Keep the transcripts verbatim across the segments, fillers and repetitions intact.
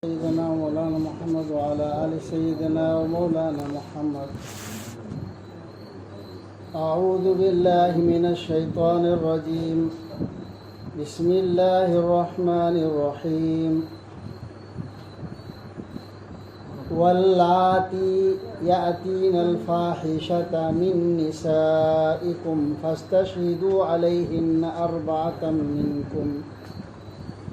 سيدنا ومولانا محمد وعلى آل سيدنا ومولانا محمد. أعوذ بالله من الشيطان الرجيم. بسم الله الرحمن الرحيم. واللاتي يأتين الفاحشة من نسائكم فاستشهدوا عليهن أربعة منكم،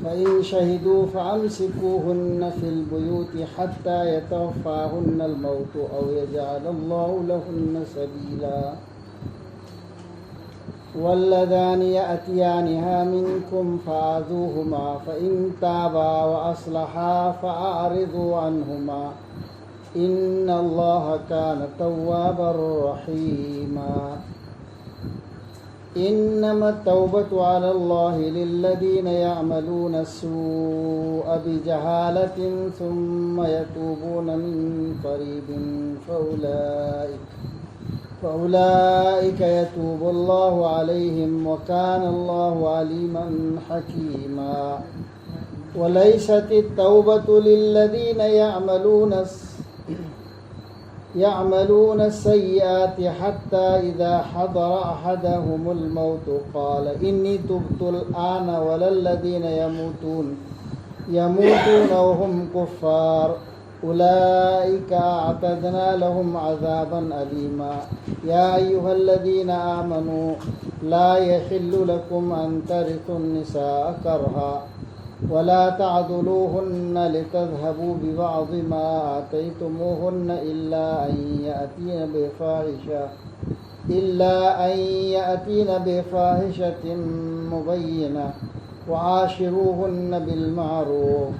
فإن شهدوا فأمسكوهن في البيوت حتى يتوفاهن الموت أو يجعل الله لهن سبيلا. واللذان يأتيانها منكم فآذوهما فإن تابا وأصلحا فأعرضوا عنهما إن الله كان توابا رحيما. إنما التوبة على الله للذين يعملون السوء بجهالة ثم يتوبون من قريب فأولئك فأولئك يتوب الله عليهم وكان الله عليما حكيما. وليست التوبة للذين يعملون الس- يعملون السيئات حتى إذا حضر أحدهم الموت قال إني تبت الآن ولا الذين يموتون يموتون وهم كفار أولئك أعتدنا لهم عذابا أليما. يا أيها الذين آمنوا لا يحل لكم أن ترثوا النساء كرها ولا تعضلوهن لتذهبوا ببعض ما آتيتموهن إلا أن يأتين بفاحشة إلا أن يأتين بفاحشة مبينة وعاشروهن بالمعروف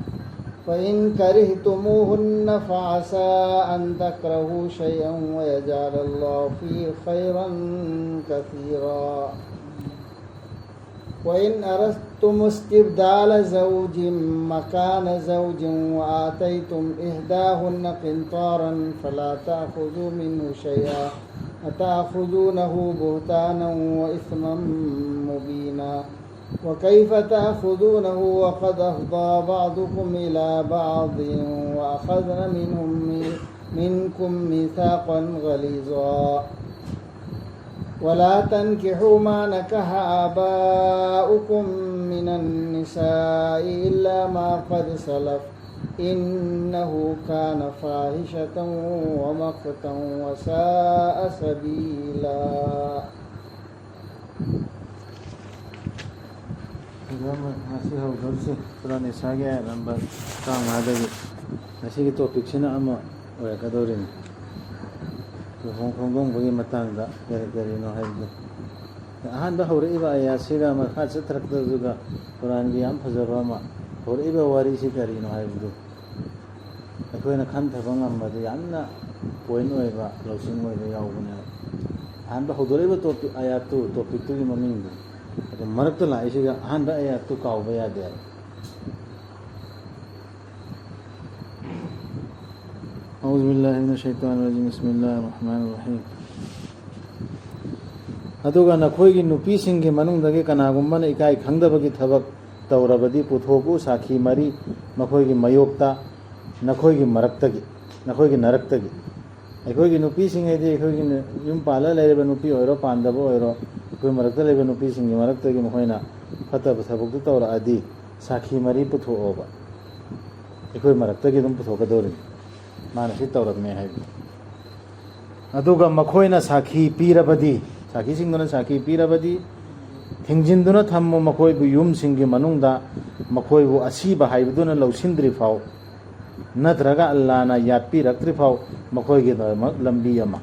فإن كرهتموهن فعسى أن تكرهوا شيئا ويجعل الله فيه خيرا كثيرا. وإن أردتم استبدال زوج مكان زوج وآتيتم إحداهن قنطارا فلا تأخذوا منه شيئا أتأخذونه بهتانا وإثما مبينا. وكيف تأخذونه وقد أفضى بعضكم إلى بعض وأخذن منهم مي-، منكم ميثاقا غليظا. ولا تنكحوا ما نكح آباؤكم من النساء إلا ما قد سلف إنه كان فاحشة ومقتا وساء سبيلا. ꯑꯗꯨꯒ ꯉꯁꯤ ꯍꯧꯗꯧꯔꯤꯁꯦ ꯁꯨꯔꯥ ꯅꯤꯁꯥꯒꯤ ꯑꯥꯌꯠ ꯅꯝꯕꯔ ꯇꯔꯥꯃꯉꯥꯗꯒꯤ꯫ ꯉꯁꯤꯒꯤ ꯇꯣꯄꯤꯛꯁꯤꯅ ꯑꯃ ꯑꯣꯏꯔꯛꯀꯗꯧꯔꯤꯅꯤ, ꯂꯨꯍꯣꯡ ꯈꯣꯡꯗꯣꯡꯕꯒꯤ ꯃꯇꯥꯡꯗ ꯀꯔꯤ ꯀꯔꯤꯅꯣ ꯍꯥꯏꯕꯗꯨ꯫ ꯑꯍꯥꯟꯕ ꯍꯧꯔꯛꯏꯕ ꯑꯥꯌꯠꯁꯤꯒ ꯃꯈꯥ ꯆꯠꯊꯔꯛꯇꯕꯗꯨꯒ ꯀꯨꯔꯥꯟꯒꯤ ꯌꯥꯝ ꯐꯖꯕ ꯑꯃ꯫ ꯍꯧꯔꯛꯏꯕ ꯋꯥꯔꯤꯁꯤ ꯀꯔꯤꯅꯣ ꯍꯥꯏꯕꯗꯨ ꯑꯩꯈꯣꯏꯅ ꯈꯟꯊꯕ ꯉꯝꯕꯗ ꯌꯥꯝꯅ ꯄꯣꯏꯟ ꯑꯣꯏꯕ, ꯂꯧꯁꯤꯡ ꯑꯣꯏꯕ ꯌꯥꯎꯕꯅꯦꯕ꯫ ꯑꯍꯥꯟꯕ ꯍꯧꯗꯣꯔꯛꯏꯕ ꯇꯣꯄꯤꯛ, ꯑꯥꯌꯥꯠꯇꯨ, ꯇꯣꯄꯤꯛꯇꯨꯒꯤ ꯃꯃꯤꯡꯗꯨ꯫ ꯑꯗꯨ ꯃꯔꯛꯇ ꯂꯥꯛꯏꯁꯤꯒ ꯑꯍꯥꯟꯕ ꯑꯥꯌꯥꯠꯇꯨ ꯀꯥꯎꯕ ꯌꯥꯗꯦ ꯍꯥꯏꯕ꯫ أعوذ بالله من الشيطان الرجيم. بسم الله الرحمن الرحيم. ꯑꯗꯨꯒ ꯅꯈꯣꯏꯒꯤ ꯅꯨꯄꯤꯁꯤꯡꯒꯤ ꯃꯅꯨꯡꯗꯒꯤ ꯀꯅꯥꯒꯨꯝꯕꯅ ꯏꯀꯥꯏ ꯈꯪꯗꯕꯒꯤ ꯊꯕꯛ ꯇꯧꯔꯕꯗꯤ ꯄꯨꯊꯣꯛꯎ ꯁꯥꯈꯤ ꯃꯔꯤ ꯃꯈꯣꯏꯒꯤ ꯃꯌꯣꯛꯇ, ꯅꯈꯣꯏꯒꯤ ꯃꯔꯛꯇꯒꯤ, ꯅꯈꯣꯏꯒꯤ ꯅꯔꯛꯇꯒꯤ꯫ ꯑꯩꯈꯣꯏꯒꯤ ꯅꯨꯄꯤꯁꯤꯡ ꯍꯥꯏꯗꯤ ꯑꯩꯈꯣꯏꯒꯤ ꯌꯨꯝ ꯄꯥꯜꯂ ꯂꯩꯔꯤꯕ ꯅꯨꯄꯤ ꯑꯣꯏꯔꯣ ꯄꯥꯟꯗꯕ ꯑꯣꯏꯔꯣ, ꯑꯩꯈꯣꯏ ꯃꯔꯛꯇ ꯂꯩꯕ ꯅꯨꯄꯤꯁꯤꯡꯒꯤ ꯃꯔꯛꯇꯒꯤ ꯃꯈꯣꯏꯅ ꯐꯠꯇꯕ ꯊꯕꯛꯇꯨ ꯇꯧꯔꯛꯑꯗꯤ ꯁꯥꯈꯤ ꯃꯔꯤ ꯄꯨꯊꯣꯛꯑꯣꯕ꯫ ꯑꯩꯈꯣꯏ ꯃꯔꯛꯇꯒꯤ ꯑꯗꯨꯝ ꯄꯨꯊꯣꯛꯀꯗꯧꯔꯤꯅꯤ, ꯃꯥꯅ ꯁꯤ ꯇꯧꯔꯝꯃꯦ ꯍꯥꯏꯕꯗꯣ꯫ ꯑꯗꯨꯒ ꯃꯈꯣꯏꯅ ꯁꯥꯈꯤ ꯄꯤꯔꯕꯗꯤ, ꯁꯥꯈꯤꯁꯤꯡꯗꯨꯅ ꯁꯥꯈꯤ ꯄꯤꯔꯕꯗꯤ, ꯊꯤꯡꯖꯤꯟꯗꯨꯅ ꯊꯝꯃꯨ ꯃꯈꯣꯏꯕꯨ ꯌꯨꯝꯁꯤꯡꯒꯤ ꯃꯅꯨꯡꯗ, ꯃꯈꯣꯏꯕꯨ ꯑꯁꯤꯕ ꯍꯥꯏꯕꯗꯨꯅ ꯂꯧꯁꯤꯟꯗ꯭ꯔꯤ ꯐꯥꯎ, ꯅꯠꯇ꯭ꯔꯒ ꯑꯜꯂꯥꯅ ꯌꯥꯠꯄꯤꯔꯛꯇ꯭ꯔꯤ ꯐꯥꯎ ꯃꯈꯣꯏꯒꯤꯗꯃꯛ ꯂꯝꯕꯤ ꯑꯃ꯫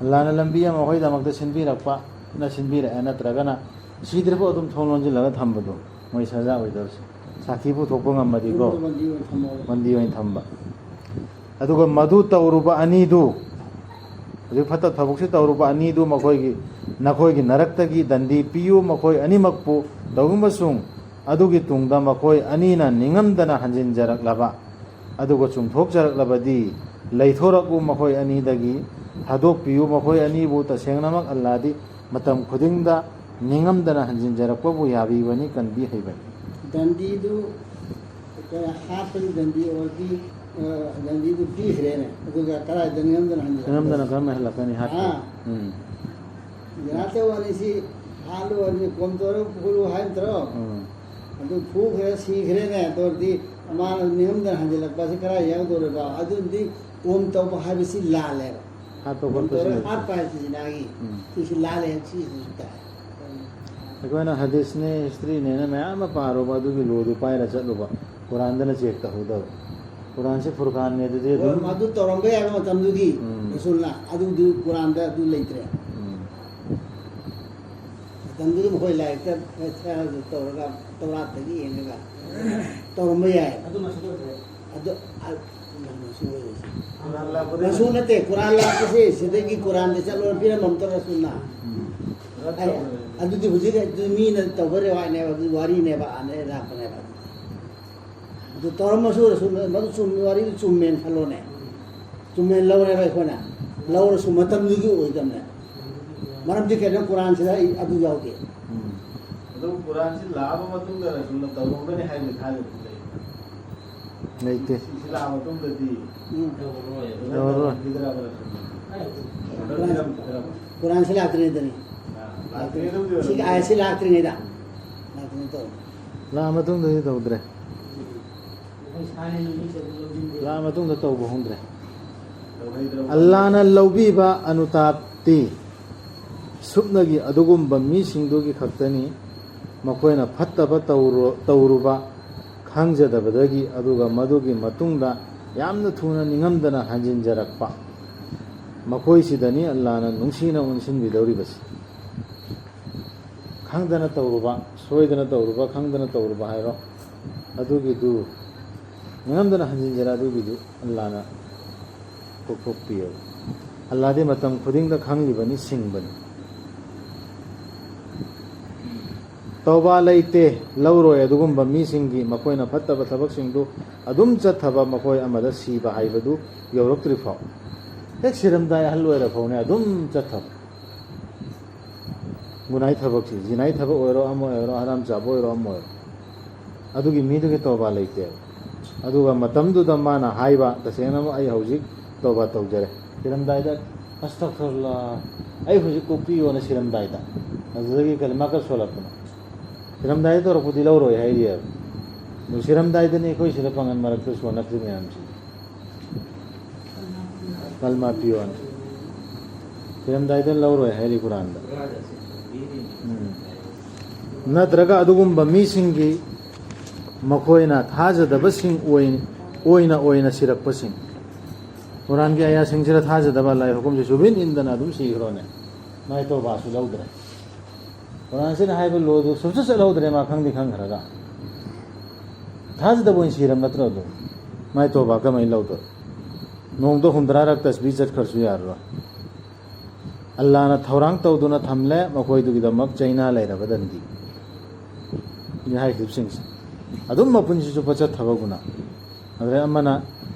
ꯑꯜꯂꯥꯅ ꯂꯝꯕꯤ ꯑꯃ ꯑꯩꯈꯣꯏꯒꯤꯗꯃꯛꯇ ꯁꯤꯟꯕꯤꯔꯛꯄ, ꯅ ꯁꯤꯟꯕꯤꯔꯛꯑꯦ, ꯅꯠꯇ꯭ꯔꯒꯅ ꯁꯤꯗ꯭ꯔꯤꯐꯥꯎ ꯑꯗꯨꯝ ꯊꯣꯡ ꯂꯣꯟꯁꯤꯜꯂꯒ ꯊꯝꯕꯗꯣ ꯃꯣꯏ ꯁꯖꯥ ꯑꯣꯏꯗꯧꯔꯤꯁꯦ꯫ ꯁꯥꯈꯤ ꯄꯨꯊꯣꯛꯄ ꯉꯝꯃꯗꯤꯀꯣ, ꯌꯨꯝꯗ ꯕꯟꯗꯤ ꯑꯣꯏꯅ ꯊꯝꯃꯣ꯫ ꯕꯟꯗꯤ ꯑꯣꯏꯅ ꯊꯝꯕ꯫ ꯑꯗꯨꯒ ꯃꯗꯨ ꯇꯧꯔꯨꯕ ꯑꯅꯤꯗꯨ, ꯍꯧꯖꯤꯛ ꯐꯠꯇ ꯊꯕꯛꯁꯤ ꯇꯧꯔꯨꯕ ꯑꯅꯤꯗꯨ ꯃꯈꯣꯏꯒꯤ, ꯅꯈꯣꯏꯒꯤ ꯅꯔꯛꯇꯒꯤ ꯗꯟꯗꯤ ꯄꯤꯌꯨ ꯃꯈꯣꯏ ꯑꯅꯤꯃꯛꯄꯨ, ꯇꯧꯒꯨꯝꯕꯁꯨꯡ ꯑꯗꯨꯒꯤ ꯇꯨꯡꯗ ꯃꯈꯣꯏ ꯑꯅꯤꯅ ꯅꯤꯡꯉꯝꯗꯅ ꯍꯟꯖꯤꯟꯖꯔꯛꯂꯕ, ꯑꯗꯨꯒ ꯆꯨꯝꯊꯣꯛꯆꯔꯛꯂꯕꯗꯤ ꯂꯩꯊꯣꯔꯛꯎ ꯃꯈꯣꯏ ꯑꯅꯤꯗꯒꯤ, ꯊꯥꯗꯣꯛꯄꯤꯌꯨ ꯃꯈꯣꯏ ꯑꯅꯤꯕꯨ, ꯇꯁꯦꯡꯅꯃꯛ ꯑꯜꯂꯥꯗꯤ ꯃꯇꯝ ꯈꯨꯗꯤꯡꯗ ꯅꯤꯡꯉꯝꯗꯅ ꯍꯟꯖꯤꯟꯖꯔꯛꯄꯕꯨ ꯌꯥꯕꯤꯕꯅꯤ, ꯀꯟꯕꯤ ꯍꯩꯕꯅꯤ꯫ ꯗꯟꯗꯤꯗꯨ ꯑꯩꯈꯣꯏꯅ ꯍꯥꯠꯄꯒꯤ ꯗꯟꯗꯤ ꯑꯣꯏꯔꯗꯤ, ꯑ, ꯗꯟꯗꯤꯗꯨ ꯄꯤꯈ꯭ꯔꯦꯅꯦ, ꯑꯗꯨꯒ ꯀꯗꯥꯏꯗ ꯅꯤꯡꯉꯝꯗꯅ ꯍꯟꯖꯤꯜꯂꯛꯄ? ꯅꯤꯡꯉꯝꯗꯅ ꯀꯔꯝꯅ ꯍꯜꯂꯛꯀꯅꯤ ꯍꯥꯠꯄ? ꯑꯥ꯫ ꯎꯝ꯫ ꯖꯤꯅꯥ ꯇꯧꯕ ꯑꯅꯤꯁꯤ ꯍꯥꯠꯂꯨ ꯍꯥꯏꯔꯗꯤ ꯀꯣꯝ ꯇꯧꯔꯒ ꯄꯨꯈꯠꯂꯨ ꯍꯥꯏ ꯅꯠꯇ꯭ꯔꯣ? ꯎꯝ꯫ ꯑꯗꯨ ꯐꯨꯈ꯭ꯔꯦ, ꯁꯤꯈ꯭ꯔꯦꯅꯦ, ꯑꯗꯨ ꯑꯣꯏꯔꯗꯤ ꯃꯥꯅ ꯅꯤꯡꯉꯝꯗꯅ ꯍꯟꯖꯤꯜꯂꯛꯄꯁꯤ ꯀꯗꯥꯏ ꯌꯥꯎꯗꯧꯔꯤꯕ? ꯑꯗꯨꯗꯤ ꯀꯣꯝ ꯇꯧꯕ ꯍꯥꯏꯕꯁꯤ ꯂꯥꯜꯂꯦꯕ꯫ ꯍꯥꯠꯄ ꯀꯣꯝ ꯈꯣꯠꯄꯁꯤ ꯇꯧꯔꯒ ꯂꯩꯇꯦ꯫ ꯍꯥꯠꯄ ꯍꯥꯏꯕꯁꯤ ꯖꯤꯅꯥꯒꯤ ꯎꯝ꯫ ꯁꯤꯁꯤ ꯂꯥꯜꯂꯦ ꯍꯥꯏꯕ ꯁꯤꯁꯤꯁꯨ ꯇꯥꯏ꯫ ꯑꯩꯈꯣꯏꯅ ꯍꯗꯤꯁꯅꯦ, ꯍꯤꯁꯇ꯭ꯔꯤꯅꯦꯅ ꯃꯌꯥꯝ ꯑꯃ ꯄꯥꯔꯨꯕ, ꯑꯗꯨꯒꯤ ꯂꯣꯗꯨ ꯄꯥꯏꯔ ꯆꯠꯂꯨꯕ, ꯀꯨꯔꯥꯟꯗꯅ ꯆꯦꯛ ꯇꯧꯍꯧꯗꯕ꯫ ꯀꯨꯔꯥꯟꯁꯦ ꯐꯨꯔꯀꯥꯟꯅꯦ, ꯑꯗꯨꯗꯤ ꯑꯗꯨꯝ ꯃꯗꯨ ꯇꯧꯔꯝꯕ ꯌꯥꯕ ꯃꯇꯝꯗꯨꯒꯤ ꯎꯝ꯫ ꯔꯁꯨꯜꯅ ꯑꯗꯨꯗꯨ ꯀꯨꯔꯥꯟꯗ ꯑꯗꯨ ꯂꯩꯇ꯭ꯔꯦ꯫ ꯎꯝ꯫ ꯃꯇꯝꯗꯨꯗ ꯃꯈꯣꯏ ꯂꯥꯏꯔꯤꯛꯇ ꯈꯔꯁꯨ ꯇꯧꯔꯒ ꯇꯧꯔꯥꯠꯇꯒꯤ ꯌꯦꯡꯉꯒ ꯇꯧꯔꯝꯕ ꯌꯥꯏ꯫ ꯑꯗꯨ ꯃꯁꯨ ꯑꯣꯏꯗ꯭ꯔꯦ꯫ ꯑꯗꯨ ꯑ-, ꯃꯁꯨ ꯑꯣꯏꯔꯁꯤ꯫ ꯀꯨꯔꯥꯟ ꯂꯥꯛꯄꯗ ꯃꯁꯨ ꯅꯠꯇꯦ, ꯀꯨꯔꯥꯟ ꯂꯥꯛꯄꯁꯦ ꯁꯤꯗꯒꯤ ꯀꯨꯔꯥꯟꯗ ꯆꯠꯂꯣ ꯄꯤꯔꯝꯃꯝꯇ ꯔꯁꯨꯜꯅ꯫ ꯔꯠ ꯑꯩ, ꯇꯧꯈ꯭ꯔꯦ꯫ ꯑꯗꯨꯗꯤ ꯍꯧꯖꯤꯛ ꯑꯗꯨ ꯃꯤꯅ ꯇꯧꯕ ꯔꯦꯋꯥꯏꯅꯦꯕ, ꯑꯗꯨ ꯋꯥꯔꯤꯅꯦꯕ, ꯑꯥꯅ ꯂꯥꯛꯄꯅꯦꯕ꯫ ꯑꯗꯨ ꯇꯧꯔꯝꯃꯁꯨ ꯔꯁꯨꯜ, ꯃꯗꯨ ꯆꯨꯝꯃꯤ, ꯋꯥꯔꯤꯗꯨ ꯆꯨꯝꯃꯦꯅ ꯈꯜꯂꯣꯅꯦ꯫ ꯆꯨꯝꯃꯦꯅ ꯂꯧꯔꯦꯕ ꯑꯩꯈꯣꯏꯅ꯫ ꯂꯧꯔꯁꯨ ꯃꯇꯝꯗꯨꯒꯤ ꯑꯣꯏꯗꯕꯅꯦ꯫ ꯃꯔꯝꯗꯤ ꯀꯩꯅꯣ, ꯀꯨꯔꯥꯟꯁꯤꯗ ꯑꯩ ꯑꯗꯨ ꯌꯥꯎꯗꯦ꯫ ꯎꯝ꯫ ꯑꯗꯨꯝ ꯀꯨꯔꯥꯟꯁꯤ ꯂꯥꯛꯑꯕ ꯃꯇꯨꯡꯗ ꯔꯁꯨꯜꯅ ꯇꯧꯔꯝꯒꯅꯤ ꯍꯥꯏꯕꯒꯤ ꯊꯥꯖꯕꯗꯤ ꯂꯩ꯫ ꯂꯩꯇꯦ꯫ ꯁꯤ ꯂꯥꯛꯑ ꯃꯇꯨꯡꯗꯗꯤ ꯎꯝ꯫ ꯇꯧꯔꯔꯣꯏ꯫ ꯄꯤꯗ꯭ꯔꯕ ꯔꯁꯨꯜꯅ? ꯀꯨꯔꯥꯟ-, ꯀꯨꯔꯥꯟꯁꯤ ꯂꯥꯛꯇ꯭ꯔꯤꯉꯩꯗꯅꯤ꯫ ꯑꯥ, ꯂꯥꯛꯇ꯭ꯔꯤꯉꯩꯗ ꯑꯣꯏꯔꯝꯒꯅꯤ꯫ ꯁꯤꯒꯤ ꯑꯥꯌꯠꯁꯤ ꯂꯥꯛꯇ꯭ꯔꯤꯉꯩꯗ꯫ ꯂꯥꯛꯇ꯭ꯔꯤꯉꯩ ꯇꯧꯔꯦ꯫ ꯂꯥꯛꯑ ꯃꯇꯨꯡꯗꯗꯤ ꯇꯧꯗ꯭ꯔꯦ꯫ ꯂꯥꯛꯑ ꯃꯇꯨꯡꯗ ꯇꯧꯕ ꯍꯧꯅꯗ꯭ꯔꯦ꯫ ꯇꯧꯍꯩꯗ꯭ꯔꯕ? ꯑꯜꯂꯥꯅ ꯂꯧꯕꯤꯕ ꯑꯅꯨꯇꯥꯞꯇꯤ ꯁꯨꯞꯅꯒꯤ ꯑꯗꯨꯒꯨꯝꯕ ꯃꯤꯁꯤꯡꯗꯨꯒꯤ ꯈꯛꯇꯅꯤ, ꯃꯈꯣꯏꯅ ꯐꯠꯇꯕ ꯇꯧꯔꯨ-, ꯇꯧꯔꯨꯕ ꯈꯪꯖꯗꯕꯗꯒꯤ, ꯑꯗꯨꯒ ꯃꯗꯨꯒꯤ ꯃꯇꯨꯡꯗ ꯌꯥꯝꯅ ꯊꯨꯅ ꯅꯤꯡꯉꯝꯗꯅ ꯍꯟꯖꯤꯟꯖꯔꯛꯄ, ꯃꯈꯣꯏꯁꯤꯗꯅꯤ ꯑꯜꯂꯥꯅ ꯅꯨꯡꯁꯤꯅ ꯑꯣꯟꯁꯤꯟꯕꯤꯗꯧꯔꯤꯕꯁꯤ꯫ ꯈꯪꯗꯅ ꯇꯧꯔꯨꯕ, ꯁꯣꯏꯗꯅ ꯇꯧꯔꯨꯕ, ꯈꯪꯗꯅ ꯇꯧꯔꯨꯕ ꯍꯥꯏꯔꯣ, ꯑꯗꯨꯒꯤꯗꯨ ꯅꯤꯡꯉꯝꯗꯅ ꯍꯟꯖꯤꯟꯖꯔ ꯑꯗꯨꯒꯤꯗꯨ ꯑꯜꯂꯥꯅ ꯀꯣꯛꯊꯣꯛꯄꯤꯌꯦꯕ꯫ ꯑꯜꯂꯥꯗꯤ ꯃꯇꯝ ꯈꯨꯗꯤꯡꯗ ꯈꯪꯂꯤꯕꯅꯤ, ꯁꯤꯡꯕꯅꯤ꯫ ꯇꯧꯕꯥ ꯂꯩꯇꯦ, ꯂꯧꯔꯣꯏ ꯑꯗꯨꯒꯨꯝꯕ ꯃꯤꯁꯤꯡꯒꯤ, ꯃꯈꯣꯏꯅ ꯐꯠꯇꯕ ꯊꯕꯛꯁꯤꯡꯗꯨ ꯑꯗꯨꯝ ꯆꯠꯊꯕ, ꯃꯈꯣꯏ ꯑꯃꯗ ꯁꯤꯕ ꯍꯥꯏꯕꯗꯨ ꯌꯧꯔꯛꯇ꯭ꯔꯤ ꯐꯥꯎ꯫ ꯍꯦꯛ ꯁꯤꯔꯝꯗꯥꯏ ꯑꯍꯜ ꯑꯣꯏꯔ ꯐꯥꯎꯅꯦ ꯑꯗꯨꯝ ꯆꯠꯊꯕ꯫ ꯒꯨꯅꯥꯏ ꯊꯕꯛꯁꯤ, ꯖꯤꯅꯥꯏ ꯊꯕꯛ ꯑꯣꯏꯔꯣ, ꯑꯃ ꯑꯣꯏꯔꯣ, ꯍꯔꯥꯝ ꯆꯥꯕ ꯑꯣꯏꯔꯣ, ꯑꯃ ꯑꯣꯏꯔꯣ, ꯑꯗꯨꯒꯤ ꯃꯤꯗꯨꯒꯤ ꯇꯧꯕꯥ ꯂꯩꯇꯦꯕ꯫ ꯑꯗꯨꯒ ꯃꯇꯝꯗꯨꯗ ꯃꯥꯅ ꯍꯥꯏꯕ, "ꯇꯁꯦꯡꯅꯃꯛ ꯑꯩ ꯍꯧꯖꯤꯛ ꯇꯧꯕꯥ ꯇꯧꯖꯔꯦ"꯫ ꯁꯤꯔꯝꯗꯥꯏꯗ, "ꯑꯁꯇꯛꯐꯤꯔꯨꯜꯂꯥ, ꯑꯩ ꯍꯧꯖꯤꯛ ꯀꯣꯛꯄꯤꯌꯣꯅ" ꯁꯤꯔꯝꯗꯥꯏꯗ꯫ ꯑꯗꯨꯗꯒꯤ ꯀꯂꯤꯃꯥ ꯀꯛ ꯁꯣꯜꯂꯛꯄꯅ꯫ ꯁꯤꯔꯝꯗꯥꯏꯗ ꯇꯧꯔꯛꯄꯗꯤ ꯂꯧꯔꯣꯏ ꯍꯥꯏꯔꯤꯑꯕ꯫ ꯑꯗꯨ ꯁꯤꯔꯝꯗꯥꯏꯗꯅꯤ ꯑꯩꯈꯣꯏ ꯁꯤꯗ ꯄꯥꯡꯒꯜ ꯃꯔꯛꯇ ꯁꯣꯟꯅꯛꯇ꯭ꯔꯤ ꯃꯌꯥꯝꯁꯤ꯫ ꯀꯜꯃꯥ ꯄꯤꯌꯣꯅ꯫ ꯁꯤꯔꯝꯗꯥꯏꯗ ꯂꯧꯔꯣꯏ ꯍꯥꯏꯔꯤ ꯀꯨꯔꯥꯟꯗ꯫ ꯎꯝ꯫ ꯅꯠꯇ꯭ꯔꯒ ꯑꯗꯨꯒꯨꯝꯕ ꯃꯤꯁꯤꯡꯒꯤ, ꯃꯈꯣꯏꯅ ꯊꯥꯖꯗꯕꯁꯤꯡ ꯑꯣꯏ-, ꯑꯣꯏꯅ, ꯑꯣꯏꯅ ꯁꯤꯔꯛꯄꯁꯤꯡ꯫ ꯀꯨꯔꯥꯟꯒꯤ ꯑꯌꯥꯁꯤꯡꯁꯤꯗ ꯊꯥꯖꯗꯕ, ꯂꯥꯏ ꯍꯨꯀꯨꯝꯁꯤ ꯁꯨꯕꯤꯟ ꯏꯟꯗꯅ ꯑꯗꯨꯝ ꯁꯤꯈ꯭ꯔꯣꯅꯦ꯫ ꯃꯥꯏ ꯇꯧꯕꯥꯁꯨ ꯂꯧꯗ꯭ꯔꯦ꯫ ꯀꯨꯔꯥꯟꯁꯤꯅ ꯍꯥꯏꯕ ꯂꯣꯗꯨ ꯁꯨꯡꯆꯠ ꯆꯠꯍꯧꯗ꯭ꯔꯦ, ꯃꯥ ꯈꯪꯗꯤ ꯈꯪꯈ꯭ꯔꯒ꯫ ꯊꯥꯖꯗꯕ ꯑꯣꯏꯅ ꯁꯤꯔꯝ ꯅꯠꯇ꯭ꯔꯣ ꯑꯗꯨ? ꯃꯥꯏ ꯇꯣꯕꯥ ꯀꯃꯥꯏꯅ ꯂꯧꯗꯣꯏ? ꯅꯣꯡꯗ ꯍꯨꯝꯗ꯭ꯔꯥꯔꯛ ꯇꯁꯕꯤ ꯆꯠꯈ꯭ꯔꯁꯨ ꯌꯥꯔꯔꯣꯏ꯫ ꯑꯜꯂꯥꯅ ꯊꯧꯔꯥꯡ ꯇꯧꯗꯨꯅ ꯊꯝꯂꯦ ꯃꯈꯣꯏꯗꯨꯒꯤꯗꯃꯛ ꯆꯩꯅꯥ ꯂꯩꯔꯕ ꯗꯟꯗꯤ꯫ ꯍꯥꯏꯈꯤꯕꯁꯤꯡꯁꯦ ꯑꯗꯨꯝ ꯃꯄꯨꯟꯁꯤ ꯆꯨꯞꯄ ꯆꯠꯊꯕ ꯒꯨꯅꯥ꯫ ꯑꯗꯨꯗꯩ ꯑꯃꯅ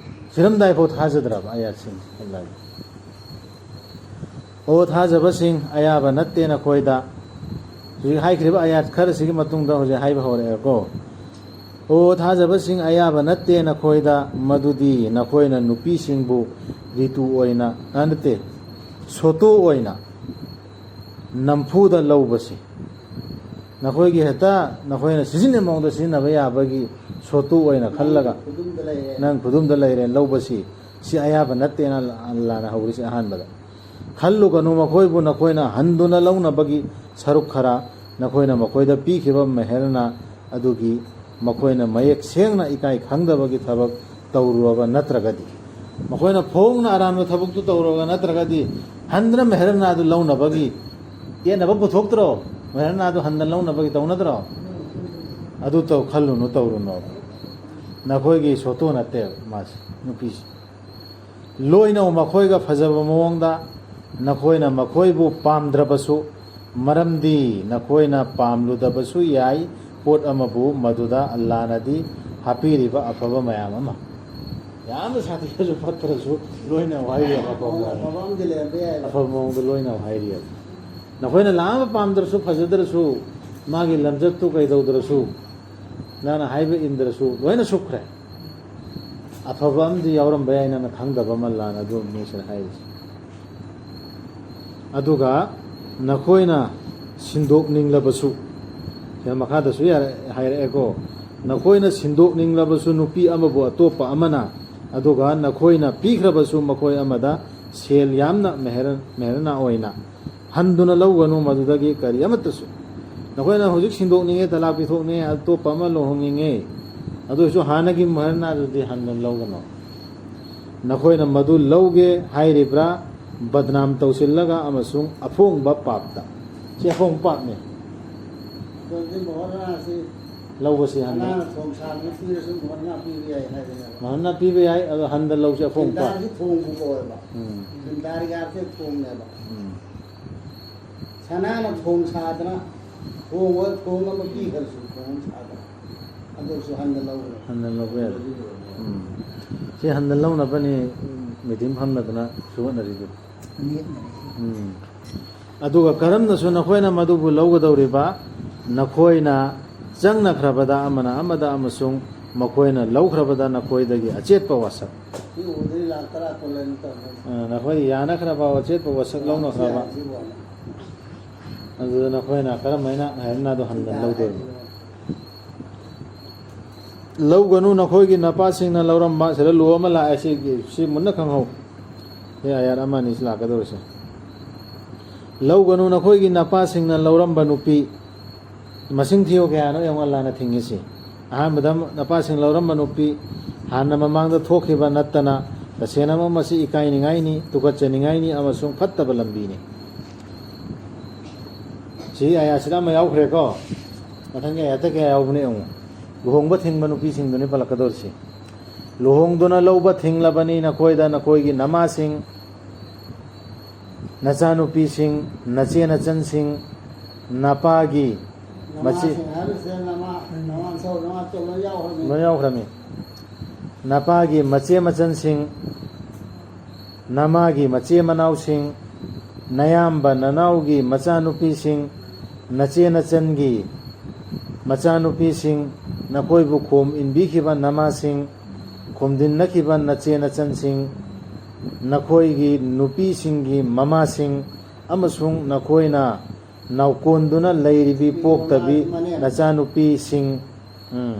ꯁꯤꯔꯝꯗꯥꯏꯐꯥꯎ ꯊꯥꯖꯗ꯭ꯔꯕ ꯑꯌꯥꯠꯁꯤꯡꯁꯦ ꯑꯜꯂꯥꯒꯤ꯫ "ꯑꯣ ꯊꯥꯖꯕꯁꯤꯡ, ꯑꯌꯥꯕ ꯅꯠꯇꯦ ꯅꯈꯣꯏꯗ"꯫ ꯍꯧꯖꯤꯛ ꯍꯥꯏꯈ꯭ꯔꯤꯕ ꯑꯌꯥꯠ ꯈꯔꯁꯤꯒꯤ ꯃꯇꯨꯡꯗ ꯍꯧꯖꯤꯛ ꯍꯥꯏꯕ ꯍꯧꯔꯛꯑꯦꯀꯣ꯫ "ꯑꯣ ꯊꯥꯖꯕꯁꯤꯡ, ꯑꯌꯥꯕ ꯅꯠꯇꯦ ꯅꯈꯣꯏꯗ ꯃꯗꯨꯗꯤ ꯅꯈꯣꯏꯅ ꯅꯨꯄꯤꯁꯤꯡꯕꯨ ꯔꯤꯇꯨ ꯑꯣꯏꯅ, ꯑ, ꯅꯠꯇꯦ, ꯁꯣꯇꯣ ꯑꯣꯏꯅ ꯅꯝꯐꯨꯗ ꯂꯧꯕꯁꯤ"꯫ ꯅꯈꯣꯏꯒꯤ ꯍꯦꯛꯇ ꯅꯈꯣꯏꯅ ꯁꯤꯖꯤꯟꯅꯕ ꯃꯑꯣꯡꯗ ꯁꯤꯖꯤꯟꯅꯕ ꯌꯥꯕꯒꯤ ꯁꯣꯇꯣ ꯑꯣꯏꯅ ꯈꯜꯂꯒ, ꯈꯨꯗꯨꯝꯗ ꯂꯩꯔꯦ꯫ "ꯅꯪ ꯈꯨꯗꯨꯝꯗ ꯂꯩꯔꯦ" ꯂꯧꯕꯁꯤ, ꯁꯤ ꯑꯌꯥꯕ ꯅꯠꯇꯦꯅ ꯑꯜꯂꯥꯅ ꯍꯧꯔꯤꯁꯦ ꯑꯍꯥꯟꯕꯗ꯫ "ꯈꯜꯂꯨꯒꯅꯨ ꯃꯈꯣꯏꯕꯨ ꯅꯈꯣꯏꯅ ꯍꯟꯗꯨꯅ ꯂꯧꯅꯕꯒꯤ ꯁꯔꯨꯛ ꯈꯔ, ꯅꯈꯣꯏꯅ ꯃꯈꯣꯏꯗ ꯄꯤꯈꯤꯕ ꯃꯦꯍꯔꯅ ꯑꯗꯨꯒꯤ ꯃꯈꯣꯏꯅ ꯃꯌꯦꯛ ꯁꯦꯡꯅ ꯏꯀꯥꯏ ꯈꯪꯗꯕꯒꯤ ꯊꯕꯛ ꯇꯧꯔꯨꯔꯕ ꯅꯠꯇ꯭ꯔꯒꯗꯤ"꯫ ꯃꯈꯣꯏꯅ ꯐꯣꯡꯅ ꯑꯔꯥꯟꯕ ꯊꯕꯛꯇꯨ ꯇꯧꯔꯨꯔꯕ ꯅꯠꯇ꯭ꯔꯒꯗꯤ, ꯍꯟꯗꯨꯅ ꯃꯦꯍꯔꯅ ꯑꯗꯨ ꯂꯧꯅꯕꯒꯤ ꯌꯦꯠꯅꯕ ꯄꯨꯊꯣꯛꯇ꯭ꯔꯣ? ꯃꯦꯍꯔꯅ ꯑꯗꯨ ꯍꯟꯗꯅ ꯂꯧꯅꯕꯒꯤ ꯇꯧꯅꯗ꯭ꯔꯣ? ꯑꯗꯨ ꯇꯧ, ꯈꯜꯂꯨꯅꯨ, ꯇꯧꯔꯨꯅꯣ꯫ ꯅꯈꯣꯏꯒꯤ ꯁꯣꯇꯣ ꯅꯠꯇꯦꯕ ꯃꯥꯁꯦ, ꯅꯨꯄꯤꯁꯦ꯫ "ꯂꯣꯏꯅꯧ ꯃꯈꯣꯏꯒ ꯐꯖꯕ ꯃꯑꯣꯡꯗ, ꯅꯈꯣꯏꯅ ꯃꯈꯣꯏꯕꯨ ꯄꯥꯝꯗ꯭ꯔꯕꯁꯨ, ꯃꯔꯝꯗꯤ ꯅꯈꯣꯏꯅ ꯄꯥꯝꯂꯨꯗꯕꯁꯨ ꯌꯥꯏ ꯄꯣꯠ ꯑꯃꯕꯨ, ꯃꯗꯨꯗ ꯑꯜꯂꯥꯅꯗꯤ ꯍꯥꯞꯄꯤꯔꯤꯕ ꯑꯐꯕ ꯃꯌꯥꯝ ꯑꯃ"꯫ ꯌꯥꯝꯅ ꯁꯥꯊꯤꯔꯁꯨ ꯐꯠꯇ꯭ꯔꯁꯨ ꯂꯣꯏꯅꯧ ꯍꯥꯏꯔꯤ ꯑꯐꯕ ꯃꯑꯣꯡ꯫ ꯑꯐꯕ ꯑꯃꯗꯤ ꯂꯩꯔꯝꯕ ꯌꯥꯏ꯫ ꯑꯐꯕ ꯃꯑꯣꯡꯗ ꯂꯣꯏꯅꯧ ꯍꯥꯏꯔꯤꯑꯕ꯫ ꯅꯈꯣꯏꯅ ꯂꯥꯛꯑꯝꯕ ꯄꯥꯝꯗ꯭ꯔꯁꯨ, ꯐꯖꯗ꯭ꯔꯁꯨ, ꯃꯥꯒꯤ ꯂꯝꯆꯠꯇꯨ ꯀꯩꯗꯧꯗ꯭ꯔꯁꯨ, ꯅꯪꯅ ꯍꯥꯏꯕ ꯏꯟꯗ꯭ꯔꯁꯨ, ꯂꯣꯏꯅ ꯁꯨꯈ꯭ꯔꯦ꯫ ꯑꯐꯕ ꯑꯃꯗꯤ ꯌꯥꯎꯔꯝꯕ ꯌꯥꯏ ꯅꯪꯅ ꯈꯪꯗꯕ ꯑꯃ, ꯂꯥꯟꯅ ꯑꯗꯨ ꯃꯤꯁꯤꯅ ꯍꯥꯏꯔꯤꯁꯦ꯫ ꯑꯗꯨꯒ ꯅꯈꯣꯏꯅ ꯁꯤꯟꯗꯣꯛꯅꯤꯡꯂꯕꯁꯨ, ꯁꯤꯗ ꯃꯈꯥꯗꯁꯨ ꯌꯥꯔꯦ-, ꯍꯥꯏꯔꯛꯑꯦꯀꯣ, "ꯅꯈꯣꯏꯅ ꯁꯤꯟꯗꯣꯛꯅꯤꯡꯂꯕꯁꯨ ꯅꯨꯄꯤ ꯑꯃꯕꯨ ꯑꯇꯣꯞꯄ ꯑꯃꯅ, ꯑꯗꯨꯒ ꯅꯈꯣꯏꯅ ꯄꯤꯈ꯭ꯔꯕꯁꯨ ꯃꯈꯣꯏ ꯑꯃꯗ ꯁꯦꯜ ꯌꯥꯝꯅ ꯃꯦꯍꯔ-, ꯃꯦꯍꯔꯅ ꯑꯣꯏꯅ ꯍꯟꯗꯨꯅ ꯂꯧꯒꯅꯨ, ꯃꯗꯨꯗꯒꯤ ꯀꯔꯤ ꯑꯃꯠꯇꯁꯨ"꯫ ꯅꯈꯣꯏꯅ ꯍꯧꯖꯤꯛ ꯁꯤꯟꯗꯣꯛꯅꯤꯡꯉꯦ, ꯇꯂꯥꯛ ꯄꯤꯊꯣꯛꯅꯤꯡꯉꯦ, ꯑꯇꯣꯞꯄ ꯑꯃ ꯂꯨꯍꯣꯡꯅꯤꯡꯉꯦ, ꯑꯗꯨ ꯑꯣꯏꯔꯁꯨ ꯍꯥꯟꯅꯒꯤ ꯃꯣꯍꯔꯅꯥꯗꯨꯗꯤ ꯍꯟꯗꯨꯅ ꯂꯧꯒꯅꯨ꯫ ꯅꯈꯣꯏꯅ ꯃꯗꯨ ꯂꯧꯒꯦ ꯍꯥꯏꯔꯤꯕ꯭ꯔꯥ, ꯕꯗꯅꯥꯝ ꯇꯧꯁꯤꯜꯂꯒ ꯑꯃꯁꯨꯡ ꯑꯐꯣꯡꯕ ꯄꯥꯞꯇ? ꯁꯤ ꯑꯐꯣꯡꯕ ꯄꯥꯞꯅꯤ꯫ ꯑꯗꯨꯗꯤ ꯃꯣꯍꯔꯅꯥꯁꯤ ꯂꯧꯕꯁꯤ ꯍꯟꯗꯨꯅ꯫ ꯑꯉꯥꯡꯅ ꯊꯣꯡ ꯁꯥꯗꯅ ꯄꯤꯔꯁꯨ ꯃꯣꯍꯔꯅꯥ ꯄꯤꯕ ꯌꯥꯏ ꯍꯥꯏꯕꯅꯦꯕ꯫ ꯃꯣꯍꯔꯅꯥ ꯄꯤꯕ ꯌꯥꯏ, ꯑꯗꯣ ꯍꯟꯗꯨꯅ ꯂꯧꯁꯤ ꯑꯐꯣꯡꯕ ꯄꯥꯞ꯫ ꯕꯤꯟꯗꯥꯔꯒꯤ ꯊꯣꯡꯕꯨ ꯀꯧꯋꯦꯕ꯫ ꯎꯝ꯫ ꯕꯤꯟꯗꯥꯔꯒꯤ ꯑꯥꯔꯊ ꯊꯣꯡꯅꯦꯕ꯫ ꯎꯝ꯫ ꯁꯅꯥꯅ ꯊꯣꯡ ꯁꯥꯗꯅ, ꯊꯣꯡ ꯑꯣꯏ-, ꯊꯣꯡ ꯑꯃ ꯄꯤꯈ꯭ꯔꯁꯨ, ꯊꯣꯡ ꯑꯃ ꯁꯥꯗꯅ, ꯑꯗꯨꯁꯨ ꯍꯟꯗ ꯂꯧꯔꯣꯏ꯫ ꯍꯟꯗ ꯂꯧꯕ ꯌꯥꯗꯦ꯫ ꯎꯝ꯫ ꯁꯤ ꯍꯟꯗ ꯂꯧꯅꯕꯅꯤ ꯃꯤꯇꯤꯡ ꯐꯝꯅꯗꯅ ꯁꯨꯍꯠꯅꯔꯤꯗꯨ꯫ ꯅꯦꯠꯅꯔꯤ꯫ ꯎꯝ꯫ ꯑꯗꯨꯒ ꯀꯔꯝꯅꯁꯨ ꯅꯈꯣꯏꯅ ꯃꯗꯨꯕꯨ ꯂꯧꯒꯗꯧꯔꯤꯕ, ꯅꯈꯣꯏꯅ ꯆꯪꯅꯈ꯭ꯔꯕꯗ ꯑꯃꯅ ꯑꯃꯗ ꯑꯃꯁꯨꯡ ꯃꯈꯣꯏꯅ ꯂꯧꯈ꯭ꯔꯕꯗ ꯅꯈꯣꯏꯗꯒꯤ ꯑꯆꯦꯠꯄ ꯋꯥꯁꯛ꯫ ꯁꯤ ꯎꯕꯗꯒꯤ ꯂꯥꯛ ꯇꯔꯥ ꯀꯨꯟ ꯂꯩꯅ ꯇꯧꯔꯦ꯫ ꯑ, ꯅꯈꯣꯏ ꯌꯥꯅꯈ꯭ꯔꯕ, ꯑꯆꯦꯠꯄ ꯋꯥꯁꯛ ꯂꯧꯅꯈ꯭ꯔꯕ꯫ ꯁꯤ ꯌꯥꯅꯤ, ꯁꯤ ꯌꯥꯅꯤ꯫ ꯑꯗꯨꯗ ꯅꯈꯣꯏꯅ ꯀꯔꯝ ꯍꯥꯏꯅ ꯍꯥꯏꯔꯅ ꯑꯗꯨ ꯍꯟꯗꯅ ꯂꯧꯗꯣꯏꯅꯣ? ꯂꯧꯒꯅꯨ, ꯅꯈꯣꯏꯒꯤ ꯅꯄꯥꯁꯤꯡꯅ ꯂꯧꯔꯝꯕ, ꯁꯤꯗ ꯂꯣ ꯑꯃ ꯂꯥꯛꯑꯦ, ꯁꯤ, ꯁꯤ ꯃꯨꯟꯅ ꯈꯪꯍꯧ꯫ ꯁꯤ ꯑꯥꯌꯥꯠ ꯑꯃ ꯑꯅꯤꯁꯤ ꯂꯥꯛꯀꯗꯧꯔꯤꯁꯦ꯫ ꯂꯧꯒꯅꯨ, ꯅꯈꯣꯏꯒꯤ ꯅꯄꯥꯁꯤꯡꯅ ꯂꯧꯔꯝꯕ ꯅꯨꯄꯤ, ꯃꯁꯤꯡ ꯊꯤꯌꯨ ꯀꯌꯥꯅꯣ ꯌꯦꯡꯉꯣ ꯑꯜꯂꯥꯅ ꯊꯤꯡꯉꯤꯁꯤ꯫ ꯑꯍꯥꯟꯕꯗ ꯅꯄꯥꯁꯤꯡ ꯂꯧꯔꯝꯕ ꯅꯨꯄꯤ, ꯍꯥꯟꯅ ꯃꯃꯥꯡꯗ ꯊꯣꯛꯈꯤꯕ ꯅꯠꯇꯅ, ꯇꯁꯦꯡꯅꯃꯛ ꯃꯁꯤ ꯏꯀꯥꯏꯅꯤꯡꯉꯥꯏꯅꯤ, ꯇꯨꯀꯠꯆꯅꯤꯡꯉꯥꯏꯅꯤ ꯑꯃꯁꯨꯡ ꯐꯠꯇꯕ ꯂꯝꯕꯤꯅꯤ꯫ ꯁꯤ ꯑꯥꯌꯥꯠꯁꯤꯗ ꯑꯃ ꯌꯥꯎꯈ꯭ꯔꯦꯀꯣ꯫ ꯃꯊꯪꯒꯤ ꯑꯥꯌꯥꯠꯇ ꯀꯌꯥ ꯌꯥꯎꯕꯅꯣ ꯌꯦꯡꯉꯨ꯫ ꯂꯨꯍꯣꯡꯕ ꯊꯤꯡꯕ ꯅꯨꯄꯤꯁꯤꯡꯗꯨꯅꯤ ꯄꯜꯂꯛꯀꯗꯧꯔꯤꯁꯤ꯫ "ꯂꯨꯍꯣꯡꯗꯨꯅ ꯂꯧꯕ ꯊꯤꯡꯂꯕꯅꯤ ꯅꯈꯣꯏꯗ ꯅꯈꯣꯏꯒꯤ ꯅꯃꯥꯁꯤꯡ, ꯅꯆꯥꯅꯨꯄꯤꯁꯤꯡ, ꯅꯆꯦ ꯅꯆꯟꯁꯤꯡ, ꯅꯄꯥꯒꯤ ꯃꯆꯦ-" ꯅꯃꯥꯁꯤꯡ ꯍꯥꯏꯕꯁꯤꯗ ꯅꯃꯥ, ꯅꯃꯥꯆꯧ, ꯅꯃꯥꯆꯧ ꯂꯣꯏ ꯌꯥꯎꯈ꯭ꯔꯅꯤ꯫ ꯂꯣꯏ ꯌꯥꯎꯈ꯭ꯔꯃꯤ꯫ "ꯅꯄꯥꯒꯤ ꯃꯆꯦ ꯃꯆꯟꯁꯤꯡ, ꯅꯃꯥꯒꯤ ꯃꯆꯦ ꯃꯅꯥꯎꯁꯤꯡ, ꯅꯌꯥꯝꯕ ꯅꯅꯥꯎꯒꯤ ꯃꯆꯥꯅꯨꯄꯤꯁꯤꯡ, ꯅꯆꯦ ꯅꯆꯟꯒꯤ ꯃꯆꯥꯅꯨꯄꯤꯁꯤꯡ, ꯅꯈꯣꯏꯕꯨ ꯈꯣꯝ ꯏꯟꯕꯤꯈꯤꯕ ꯅꯃꯥꯁꯤꯡ, ꯈꯣꯝꯖꯤꯟꯅꯈꯤꯕ ꯅꯆꯦ ꯅꯆꯟꯁꯤꯡ, ꯅꯈꯣꯏꯒꯤ ꯅꯨꯄꯤꯁꯤꯡꯒꯤ ꯃꯃꯥꯁꯤꯡ, ꯑꯃꯁꯨꯡ ꯅꯈꯣꯏꯅ ꯅꯥꯎꯀꯣꯟꯗꯨꯅ ꯂꯩꯔꯤꯕꯤ ꯄꯣꯛꯇꯕꯤ ꯅꯆꯥꯅꯨꯄꯤꯁꯤꯡ, ꯎꯝ꯫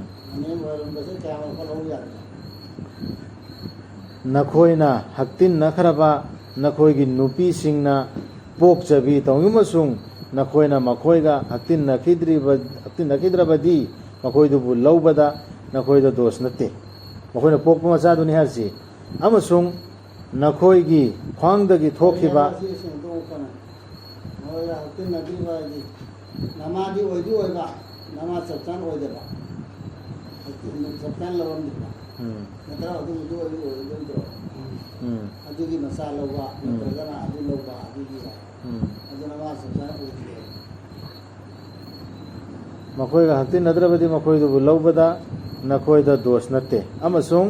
ꯅꯈꯣꯏꯅ ꯍꯛꯇꯤꯟꯅꯈ꯭ꯔꯕ ꯅꯈꯣꯏꯒꯤ ꯅꯨꯄꯤꯁꯤꯡꯅ ꯄꯣꯛꯆꯕꯤ ꯇꯧꯅꯤꯡꯕꯁꯨꯡ ꯅꯈꯣꯏꯅ ꯃꯈꯣꯏꯒ ꯍꯛꯇꯤꯟꯅꯈꯤꯗ꯭ꯔꯤꯕ, ꯍꯛꯇꯤꯟꯅꯈꯤꯗ꯭ꯔꯕꯗꯤ ꯃꯈꯣꯏꯗꯨꯕꯨ ꯂꯧꯕꯗ ꯅꯈꯣꯏꯗ ꯗꯣꯁ ꯅꯠꯇꯦ꯫ ꯃꯈꯣꯏꯅ ꯄꯣꯛꯄ ꯃꯆꯥꯗꯨꯅꯤ ꯍꯥꯏꯔꯁꯤ꯫ ꯑꯃꯁꯨꯡ ꯅꯈꯣꯏꯒꯤ ꯈ꯭ꯋꯥꯡꯗꯒꯤ ꯊꯣꯛꯈꯤꯕ ꯃꯣꯏꯒ ꯍꯛꯇꯤꯟꯅꯗ꯭ꯔꯤꯕ ꯍꯥꯏꯗꯤ ꯅꯃꯥꯗꯤ ꯑꯣꯏꯗꯤ ꯑꯣꯏꯕ, ꯅꯃꯥ ꯆꯞ ꯆꯥꯅ ꯑꯣꯏꯗꯕ, ꯆꯞ ꯆꯥꯅ ꯂꯧꯔꯝꯗ꯭ꯔꯤꯕ, ꯎꯝ꯫ ꯅꯠꯇ꯭ꯔꯒ ꯑꯗꯨꯝ ꯑꯗꯨ ꯑꯣꯏꯗꯤ ꯑꯣꯏꯔꯣꯏꯗꯣꯏ ꯅꯠꯇ꯭ꯔꯣ? ꯎꯝ꯫ ꯑꯗꯨꯒꯤ ꯃꯆꯥ ꯂꯧꯕ, ꯎꯝ꯫ ꯅꯠꯇ꯭ꯔꯒꯅ ꯑꯗꯨ ꯂꯧꯕ, ꯑꯗꯨꯒꯤ ꯎꯝ꯫ ꯑꯗꯨ ꯅꯃꯥ ꯆꯞ ꯆꯥꯅ ꯑꯣꯏꯗ꯭ꯔꯦ꯫ ꯃꯈꯣꯏꯒ ꯍꯛꯇꯤꯟꯅꯗ꯭ꯔꯕꯗꯤ ꯃꯈꯣꯏꯗꯨꯕꯨ ꯂꯧꯕꯗ ꯅꯈꯣꯏꯗ ꯗꯣꯁ ꯅꯠꯇꯦ꯫ ꯑꯃꯁꯨꯡ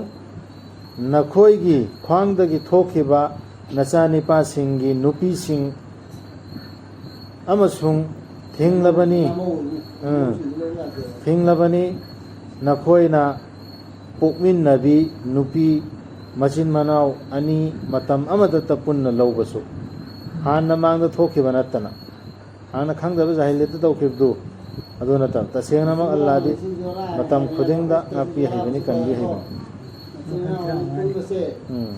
ꯅꯈꯣꯏꯒꯤ ꯈ꯭ꯋꯥꯡꯗꯒꯤ ꯊꯣꯛꯈꯤꯕ ꯅꯆꯥꯅꯤꯄꯥꯁꯤꯡꯒꯤ ꯅꯨꯄꯤꯁꯤꯡ ꯑꯃꯁꯨꯡ ꯊꯤꯡꯂꯕꯅꯤ, ꯎꯝ, ꯊꯤꯡꯂꯕꯅꯤ ꯅꯈꯣꯏꯅ ꯄꯣꯛꯃꯤꯟꯅꯕꯤ ꯅꯨꯄꯤ ꯃꯆꯤꯟ ꯃꯅꯥꯎ ꯑꯅꯤ ꯃꯇꯝ ꯑꯃꯗꯇ ꯄꯨꯟꯅ ꯂꯧꯕꯁꯨ꯫ ꯍꯥꯟꯅ ꯃꯥꯡꯗ ꯊꯣꯛꯈꯤꯕ ꯅꯠꯇꯅ꯫ ꯍꯥꯟꯅ ꯈꯪꯗꯕ ꯖꯥꯍꯤꯂꯤꯌꯠꯇ ꯇꯧꯈꯤꯕꯗꯨ ꯑꯗꯨ ꯅꯠꯇꯕ꯫ ꯇꯁꯦꯡꯅꯃꯛ ꯑꯜꯂꯥꯗꯤ ꯃꯇꯝ ꯈꯨꯗꯤꯡꯗ ꯉꯥꯛꯄꯤ ꯍꯩꯕꯅꯤ, ꯀꯟꯕꯤ ꯍꯩꯕꯅꯤ꯫ ꯃꯆꯤꯟ ꯃꯅꯥꯎ ꯑꯅꯤ ꯄꯨꯟꯕꯁꯦ, ꯎꯝ꯫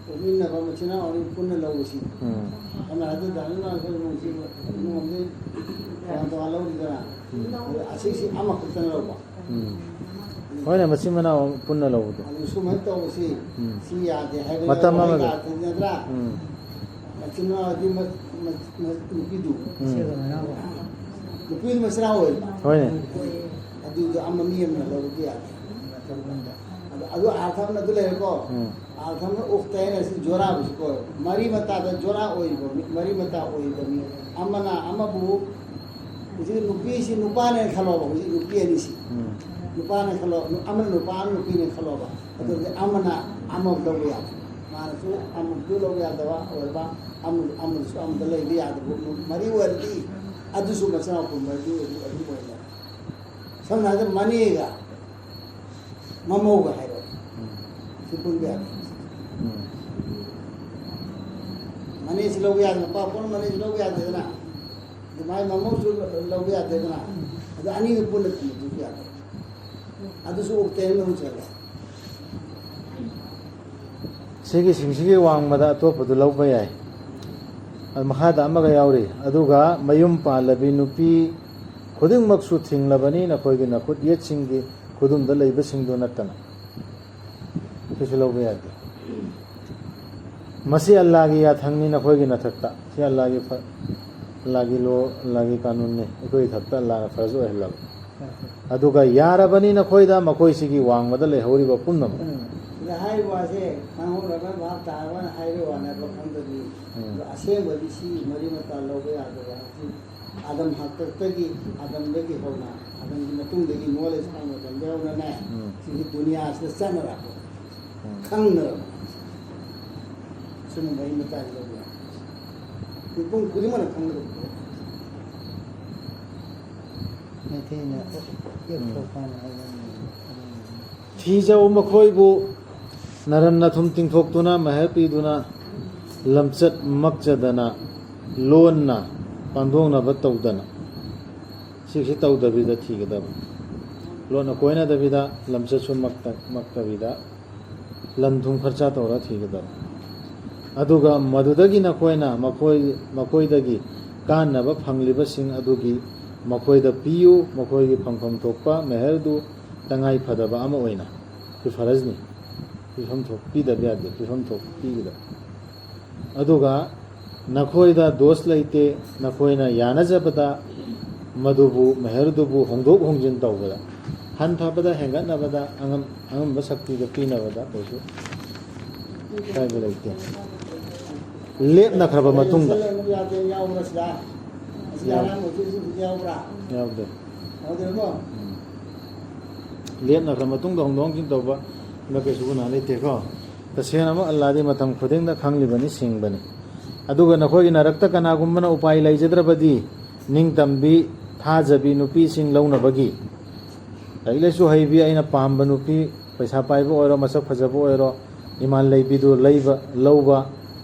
ꯄꯣꯛꯃꯤꯟꯅꯕ ꯃꯆꯤꯟ ꯃꯅꯥꯎ ꯑꯅꯤ ꯄꯨꯟꯅ ꯂꯧꯕꯁꯤ꯫ ꯎꯝ꯫ ꯁꯝꯅ ꯍꯥꯏꯔꯕꯗ ꯗꯥ ꯏꯃꯥꯟ ꯑꯩꯈꯣꯏ ꯏꯃꯨꯡꯁꯤ ꯏꯃꯨꯡ ꯑꯃꯗꯤ ꯇꯣꯉꯥꯟ ꯇꯣꯉꯥꯟ ꯂꯧꯔꯤꯗꯅ꯫ ꯎꯝ꯫ ꯑꯗꯨ ꯑꯁꯤꯁꯤ ꯑꯃꯈꯛꯇꯅ ꯂꯧꯕ꯫ ꯎꯝ꯫ ꯍꯣꯏꯅꯦ, ꯃꯆꯤꯟ ꯃꯅꯥꯎ ꯄꯨꯟꯅ ꯂꯧꯕꯗꯣ꯫ ꯑꯗꯨ ꯁꯨꯃꯥꯏꯅ ꯇꯧꯕꯁꯤ, ꯎꯝ꯫ ꯁꯤ ꯌꯥꯗꯦ ꯍꯥꯏꯕ ꯃꯇꯝ ꯋꯥꯍꯩ ꯑꯃꯗ꯫ ꯀꯥ ꯊꯦꯡꯅꯗ꯭ꯔꯥ? ꯎꯝ꯫ ꯃꯆꯤꯟ ꯃꯅꯥꯎꯗꯤ ꯃ-, ꯃ-, ꯃ-, ꯅꯨꯄꯤꯗꯨ꯫ ꯎꯝ꯫ ꯅꯨꯄꯤꯗꯨ ꯃꯆꯤꯟ ꯃꯅꯥꯎ ꯑꯣꯏ꯫ ꯍꯣꯏꯅꯦ꯫ ꯑꯗꯨꯗꯣ ꯑꯃ ꯃꯤ ꯑꯃꯅ ꯂꯧꯕꯗꯤ ꯌꯥꯗꯦ꯫ ꯑꯗꯨ, ꯑꯗꯨ ꯑꯥꯔꯊ ꯑꯃꯅ ꯑꯗꯨ ꯂꯩꯔꯦꯀꯣ꯫ ꯎꯝ꯫ ꯑꯥꯔꯊ ꯑꯃꯅ ꯎꯛꯇ ꯍꯥꯏꯅ ꯁꯤ ꯖꯣꯔꯥꯕꯨꯁꯨ ꯀꯧꯋꯦ꯫ ꯃꯔꯤ ꯃꯇꯥꯗ ꯖꯣꯔꯥ ꯑꯣꯏꯔꯤꯕ ꯃꯤ, ꯃꯔꯤ ꯃꯇꯥ ꯑꯣꯏꯔꯤꯕ ꯃꯤ ꯑꯃꯅ ꯑꯃꯕꯨ ꯍꯧꯖꯤꯛ ꯅꯨꯄꯤꯁꯤ ꯅꯨꯄꯥꯅꯦꯅ ꯈꯜꯂꯣꯕ, ꯍꯧꯖꯤꯛ ꯅꯨꯄꯤ ꯑꯅꯤꯁꯤ꯫ ꯎꯝ꯫ ꯅꯨꯄꯥꯅꯦ ꯈꯜꯂꯣ, ꯅꯨ-, ꯑꯃꯅ ꯅꯨꯄꯥ, ꯑꯃꯅ ꯅꯨꯄꯤꯅꯦ ꯈꯜꯂꯣꯕ꯫ ꯑꯗꯨꯗꯤ ꯑꯃꯅ ꯑꯃ ꯂꯧꯕ ꯌꯥꯗꯦ꯫ ꯃꯥꯅꯁꯨ ꯑꯃꯨꯛꯁꯨ ꯂꯧꯕ ꯌꯥꯗꯕ ꯑꯣꯏꯔꯕ, ꯑꯃ-, ꯑꯃꯗꯁꯨ ꯑꯃꯗ ꯂꯩꯕ ꯌꯥꯗꯕ ꯃꯔꯤ ꯑꯣꯏꯔꯗꯤ, ꯑꯗꯨꯁꯨ ꯃꯆꯥ ꯃꯄꯨ ꯃꯔꯤ ꯑꯗꯨ ꯑꯗꯨꯝ ꯑꯣꯏꯅ, ꯁꯝꯅ ꯍꯥꯏꯔꯕꯗ ꯃꯅꯦꯒ ꯃꯃꯧꯒ ꯍꯥꯏꯔꯣ, ꯎꯝ꯫ ꯁꯤ ꯄꯨꯟꯕ ꯌꯥꯗꯦ꯫ ꯎꯝ꯫ ꯃꯅꯦꯁꯤ ꯂꯧꯕ ꯌꯥꯗꯦ, ꯃꯄꯥ ꯄꯣꯛꯅ ꯃꯅꯦꯁꯤ ꯂꯧꯕ ꯌꯥꯗꯦꯗꯅ, ꯑꯗꯨꯃꯥꯏꯅ ꯃꯃꯧꯁꯨ ꯂꯧꯕ ꯌꯥꯗꯦꯗꯅ, ꯑꯗꯨ ꯑꯅꯤꯗꯨ ꯄꯨꯟꯅ ꯊꯝꯕꯗꯨꯁꯨ ꯌꯥꯗꯦ꯫ ꯑꯗꯨꯁꯨ ꯑꯣꯛꯇꯦ ꯍꯥꯏꯅ ꯑꯃꯨꯛ ꯆꯠꯂꯦ꯫ ꯁꯤꯒꯤꯁꯤꯡꯁꯤꯒꯤ ꯋꯥꯡꯃꯗ ꯑꯇꯣꯞꯄꯗꯨ ꯂꯧꯕ ꯌꯥꯏ꯫ ꯑꯗꯨ ꯃꯈꯥꯗ ꯑꯃꯒ ꯌꯥꯎꯔꯤ, "ꯑꯗꯨꯒ ꯃꯌꯨꯝ ꯄꯥꯜꯂꯕꯤ ꯅꯨꯄꯤ ꯈꯨꯗꯤꯡꯃꯛꯁꯨ ꯊꯤꯡꯂꯕꯅꯤ, ꯅꯈꯣꯏꯒꯤ ꯅꯈꯨꯠ ꯌꯦꯠꯁꯤꯡꯒꯤ ꯈꯨꯗꯨꯝꯗ ꯂꯩꯕꯁꯤꯡꯗꯨ ꯅꯠꯇꯅ"꯫ ꯁꯤꯁꯨ ꯂꯧꯕ ꯌꯥꯗꯦ꯫ ꯃꯁꯤ ꯑꯜꯂꯥꯒꯤ ꯌꯥꯊꯪꯅꯤ ꯅꯈꯣꯏꯒꯤ ꯅꯊꯛꯇ꯫ ꯁꯤ ꯑꯜꯂꯥꯒꯤ ꯐ-, ꯑꯜꯂꯥꯒꯤ ꯂꯣ, ꯑꯜꯂꯥꯒꯤ ꯀꯥꯅꯨꯟꯅꯤ꯫ ꯑꯩꯈꯣꯏꯒꯤ ꯊꯛꯇ ꯑꯜꯂꯥꯅ ꯐꯔꯖ ꯑꯣꯏꯍꯜꯂꯕ꯫ ꯑꯗꯨꯒ ꯌꯥꯔꯕꯅꯤ ꯅꯈꯣꯏꯗ ꯃꯈꯣꯏꯁꯤꯒꯤ ꯋꯥꯡꯃꯗ ꯂꯩꯍꯧꯔꯤꯕ ꯄꯨꯝꯅꯃꯛ꯫ ꯎꯝ꯫ ꯁꯤꯗ ꯍꯥꯏꯔꯤꯕ ꯋꯥꯁꯦ ꯈꯪꯍꯧꯅꯕ ꯚꯥꯞ ꯇꯥꯅꯕ ꯍꯥꯏꯕ ꯋꯥꯅꯦꯕ, ꯈꯪꯗꯕꯤ꯫ ꯎꯝ꯫ ꯑꯗꯣ ꯑꯁꯦꯡꯕꯗꯤ ꯁꯤ ꯃꯔꯤ ꯃꯇꯥ ꯂꯧꯕ ꯌꯥꯗꯕ꯫ ꯍꯧꯖꯤꯛ ꯑꯥꯗꯝ ꯍꯥꯛꯇꯛꯇꯒꯤ, ꯑꯥꯗꯝꯗꯒꯤ ꯍꯧꯅ, ꯑꯥꯗꯝꯒꯤ ꯃꯇꯨꯡꯗꯒꯤ ꯅꯣꯍ ꯑꯂꯩꯍꯤꯁꯁꯂꯥꯝ ꯃꯇꯝꯗ ꯌꯧꯅꯅꯦ, ꯎꯝ꯫ ꯁꯤꯒꯤ ꯗꯨꯅꯤꯌꯥꯁꯤꯗ ꯆꯠꯅꯔꯛꯄ, ꯎꯝ꯫ ꯈꯪꯅꯔꯕ꯫ ꯁꯤꯒꯨꯝꯕ ꯑꯩ ꯃꯇꯥꯡ ꯂꯧꯕ ꯌꯥꯏ꯫ ꯃꯤꯄꯨꯝ ꯈꯨꯗꯤꯡꯃꯛꯅ ꯈꯪꯒꯗꯕ ꯄꯣꯠ꯫ ꯃꯩꯇꯩꯅ ꯌꯦꯛꯊꯣꯛꯄꯅ ꯍꯥꯏꯕ꯫ ꯊꯤꯖꯧ ꯃꯈꯣꯏꯕꯨ, ꯅꯔꯟ ꯅꯊꯨꯝ ꯇꯤꯡꯊꯣꯛꯇꯨꯅ, ꯃꯍꯩ ꯄꯤꯗꯨꯅ, ꯂꯝꯆꯠ ꯃꯛꯆꯗꯅ, ꯂꯣꯟꯅ ꯄꯥꯡꯊꯣꯛꯅꯕ ꯇꯧꯗꯅ꯫ ꯁꯤꯁꯤ ꯇꯧꯗꯕꯤꯗ ꯊꯤꯒꯗꯕ꯫ ꯂꯣꯟꯅ ꯀꯣꯏꯅꯗꯕꯤꯗ, ꯂꯝꯆꯠꯁꯨ ꯃꯛꯇ-, ꯃꯛꯇꯕꯤꯗ, ꯂꯟ ꯊꯨꯝ ꯈꯔꯆꯥ ꯇꯧꯔ ꯊꯤꯒꯗꯕ꯫ ꯑꯗꯨꯒ ꯃꯗꯨꯗꯒꯤ ꯅꯈꯣꯏꯅ ꯃꯈꯣꯏ, ꯃꯈꯣꯏꯗꯒꯤ ꯀꯥꯟꯅꯕ ꯐꯪꯂꯤꯕꯁꯤꯡ ꯑꯗꯨꯒꯤ ꯃꯈꯣꯏꯗ ꯄꯤꯌꯨ, ꯃꯈꯣꯏꯒꯤ ꯐꯪꯐꯝ ꯊꯣꯛꯄ ꯃꯦꯍꯔꯗꯨ ꯇꯉꯥꯏ ꯐꯗꯕ ꯑꯃ ꯑꯣꯏꯅ꯫ ꯁꯤ ꯐꯔꯖꯅꯤ꯫ ꯄꯤꯐꯝ ꯊꯣꯛ-, ꯄꯤꯗꯕ ꯌꯥꯗꯦ, ꯄꯤꯐꯝ ꯊꯣꯛ ꯄꯤꯒꯗꯕ꯫ ꯑꯗꯨꯒ ꯅꯈꯣꯏꯗ ꯗꯣꯁ ꯂꯩꯇꯦ, ꯅꯈꯣꯏꯅ ꯌꯥꯅꯖꯕꯗ ꯃꯗꯨꯕꯨ, ꯃꯦꯍꯔꯗꯨꯕꯨ ꯍꯣꯡꯗꯣꯛ ꯍꯣꯡꯖꯤꯟ ꯇꯧꯕꯗ, ꯍꯟꯊꯕꯗ, ꯍꯦꯟꯒꯠꯅꯕꯗ ꯑꯉꯝ-, ꯑꯉꯝꯕ ꯁꯛꯇꯤꯗ ꯄꯤꯅꯕꯗ ꯀꯩꯁꯨ ꯑꯀꯥꯏꯕ ꯂꯩꯇꯦ꯫ ꯂꯦꯞꯅꯈ꯭ꯔꯕ ꯃꯇꯨꯡꯗ꯫ ꯌꯥꯎꯕ꯭ꯔꯥ ꯁꯤꯗ? ꯑꯁꯤꯗ ꯌꯥꯎ-, ꯑꯉꯥꯡ ꯑꯣꯏꯔꯤꯁꯤꯡꯁꯤ ꯌꯥꯎꯕ꯭ꯔꯥ? ꯌꯥꯎꯗꯦ꯫ ꯌꯥꯎꯗꯦꯀꯣ? ꯎꯝ꯫ ꯂꯦꯞꯅꯈ꯭ꯔ ꯃꯇꯨꯡꯗ ꯍꯣꯡꯗꯣꯛ ꯍꯣꯡꯖꯤꯟ ꯇꯧꯕ, ꯀꯩꯁꯨ ꯒꯨꯅꯥ ꯂꯩꯇꯦꯀꯣ? ꯇꯁꯦꯡꯅꯃꯛ ꯑꯜꯂꯥꯗꯤ ꯃꯇꯝ ꯈꯨꯗꯤꯡꯗ ꯈꯪꯂꯤꯕꯅꯤ, ꯁꯤꯡꯕꯅꯤ꯫ ꯑꯗꯨꯒ ꯅꯈꯣꯏꯒꯤ ꯅꯔꯛꯇ ꯀꯅꯥꯒꯨꯝꯕꯅ ꯎꯄꯥꯏ ꯂꯩꯖꯗ꯭ꯔꯕꯗꯤ, ꯅꯤꯡꯇꯝꯕꯤ, ꯊꯥꯖꯕꯤ ꯅꯨꯄꯤꯁꯤꯡ ꯂꯧꯅꯕꯒꯤ, ꯂꯥꯏꯔꯤꯛ ꯂꯥꯏꯁꯨ ꯍꯩꯕꯤ, ꯑꯩꯅ ꯄꯥꯝꯕ ꯅꯨꯄꯤ, ꯄꯩꯁꯥ ꯄꯥꯏꯕ ꯑꯣꯏꯔꯣ, ꯃꯁꯛ ꯐꯖꯕ ꯑꯣꯏꯔꯣ, ꯏꯃꯥꯟ ꯂꯩꯕꯤꯗꯨ ꯂꯩꯕ, ꯂꯧꯕ